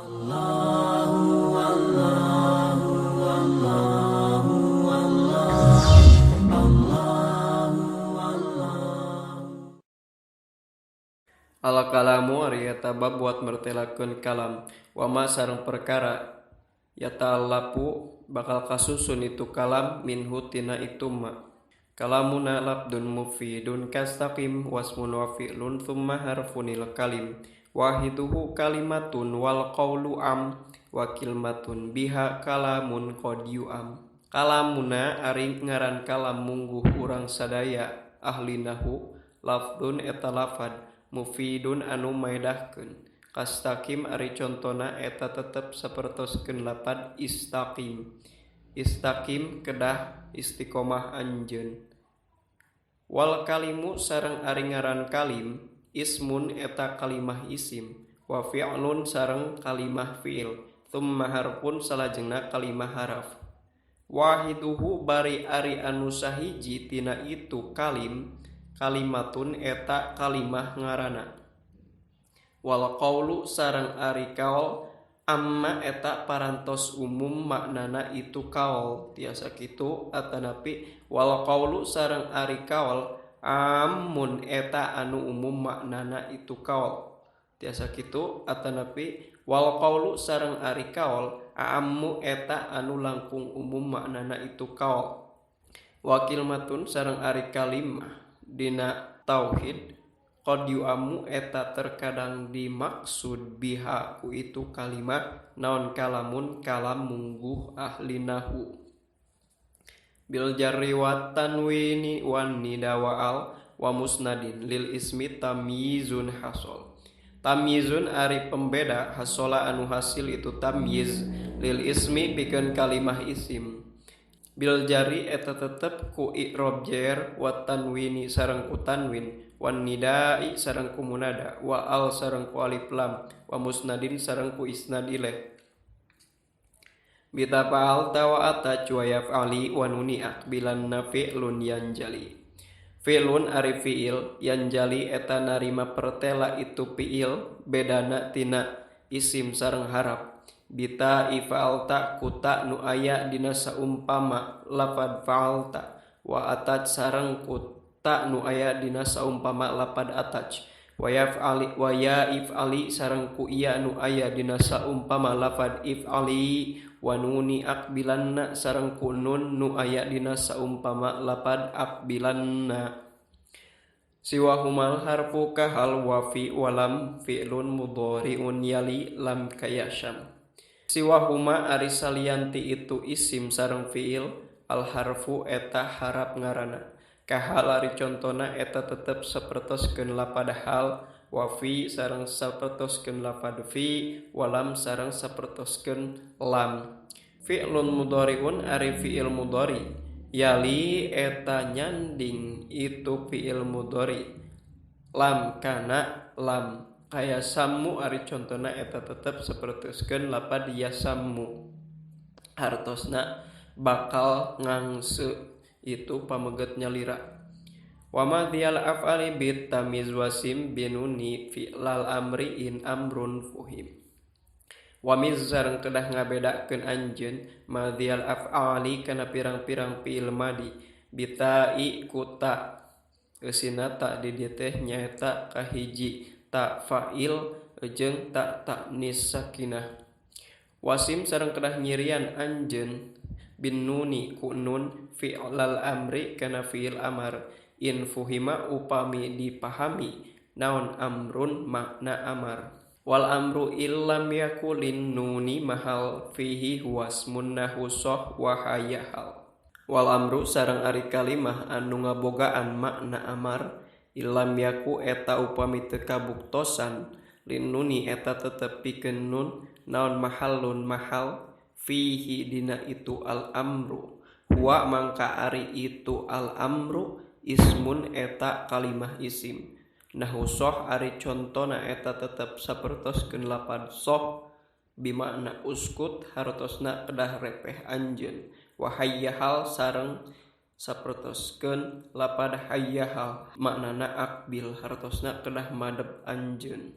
Al-kalamu ari eta bab buat mertelakeun kalam wama sareng perkara yata'allafu bakal kasusun itu kalam minhu tina itu ma. Kalamuna labdun mufidun kastaqim wasmun wa fi'lun thumma harfunil kalim wahiduhu kalimatun wal qawlu am wa kilmatun biha kalamun qad yu'am. Kalamuna ari ngaran kalam mungguh urang sadaya ahli nahu lafdun eta lafad mufidun anu maedahkeun kastaqim ari contona eta tetep sapertoskeun lapad istaqim. Istaqim kedah istiqomah anjeun. Wal kalimu sareng ari ngaran kalim ismun eta kalimah isim wa fi'lun sareng kalimah fi'il thumma harfun salajengna kalimah haraf. Wahiduhu bari ari anu sahiji tina itu kalim kalimatun eta kalimah ngaranna. Wal qaulu sareng ari kaol amma eta parantos umum maknana itu kaol tiasa kitu atanapi wal qaulu sareng ari kaol amun eta anu umum maknana itu kaol tiasa kitu atanapi wal qaulu sareng ari kaol ammu eta anu langkung umum maknana itu kaol. Wa kilmatun sareng ari kalimah dina tauhid qad yu'amu eta terkadang dimaksud biha ku itu kalimat naon kalamun kalam mungguh ahli nahu. Bil jarri wat tanwini wan nida wa al wa musnadin lil ismi tamyizun hasol. Tamyizun ari pembeda hasola anu hasil itu tamyiz lil ismi pikeun kalimah isim. Bil jari eta tetep ku i'rob jer wa tanwini sareng ku tanwin wan nidai sareng ku munada wa al sareng ku alif lam wa musnadin sareng ku isnad ilaih. Bita fa'alta wa ata wa yaf'ali wa nuni aqbilan na fi'lun yanjali. Fi'lun ari fi'il yanjali eta narima pertela itu fi'il bedana tina isim sareng harap. Bita ifa'alta kuta nu aya dina saumpama lafad fa'alta wa atat sareng kuta nu aya dina saumpama lafad ataj wa yaf'ali wa ya if'ali sareng ku iya nu aya dina saumpama lafad if'ali wa nuni aqbilanna sareng ku nun nu aya dina saumpama lafad aqbilanna. Siwahumal harfu kahal wa fi walam fi'lun mudhari'un yali lam kayasham. Siwahuma ari salianti itu isim sareng fi'il al harfu eta harap ngaranna. Kahal ari contona eta tetep sapertoskeun lapad hal wa fi sareng sapertoskeun lapad fi walam sareng sapertoskeun lam. Fi'lun mudhari'un ari fi'il mudhari yali eta nyanding itu fi'il mudhari lam kana lam. Kaya sammu ari contona eta tetep sapertoskeun lapad yasammu hartosna bakal ngangse itu pameget nyalira. Wa madhiyal af'ali bit tamyiz wasim binuni fi'lal amri in amrun fuhim. Wa miz sareng kedah ngabedakeun anjeun madhiyal af'ali kana pirang-pirang fi'il madi bita'i kuta eusina ta di dieu teh nyaeta kahiji ta fa'il jeung ta ta'nis sakinah. Wasim sareng kedah nyirian anjeun bin nuni ku nun fi'lal amri kana fi'il amar in fuhima upami dipahami naon amrun makna amar. Wal amru illam yakulin nuni mahal fihi huwasmun nahu soh wa hayahal. Wal amru sareng ari kalimah anu ngabogaan makna amar illam yaku eta upami teu kabuktosan lin nuni eta tetep pikeun nun naon mahallun mahal fihi dina itu al amru huwa mangka ari itu al amru ismun eta kalimah isim. Nahu soh ari contona eta tetep sapertoskeun lapad soh bimakna uskut hartosna kedah repeh anjeun wa hayyahal sareng sapertoskeun lapad hayyahal maknana akbil hartosna kedah madep anjeun.